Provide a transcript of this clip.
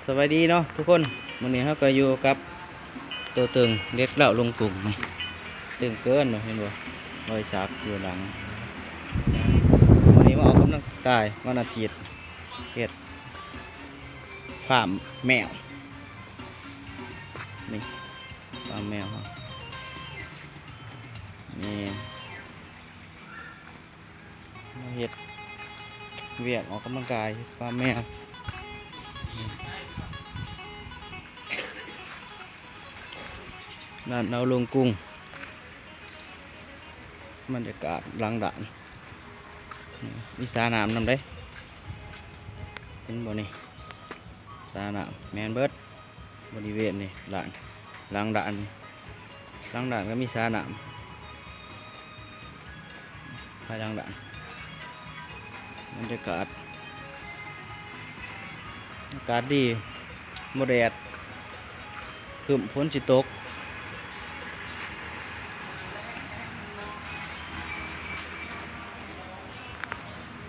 ສະບາຍດີເນາະທຸກຄົນ, ມື້ນີ້ເຮົາກໍຢູ່ກັບໂຕຕຶງເດັກເຫຼົ່າລຸງກຸ້ງນີ້ ຕຶງເກີນເນາະ ເຫັນບໍ່? ຮອຍສັກຢູ່ຫຼັງ. ມື້ນີ້ມາອອກກຳລັງກາຍວັນອາທິດ ເຮັດຟາມແມວ ນີ້ ຟາມແມວເຮົາ ນີ້ ມາເຮັດວຽກອອກກຳລັງກາຍ ເຮັດຟາມແມວ. ບ້ານເຮົາລຸງກຸ້ງ ບັນຍາກາດຫຼັງດ້ານ ມີສານ້ຳນຳເດ້ ເຫັນບໍ່ນີ້? ສານ້ຳແມ່ນເບິດ ບໍລິເວນນີ້ ຫຼາງ ຫຼັງດ້ານນີ້ ຫຼັງດ້ານກໍມີສານ້ຳ ພາຍຫຼັງດ້ານ ບັນຍາກາດ ອາກາດດີ ບໍ່ແດດ ຄຶ້ມ ຝົນຊິຕົກ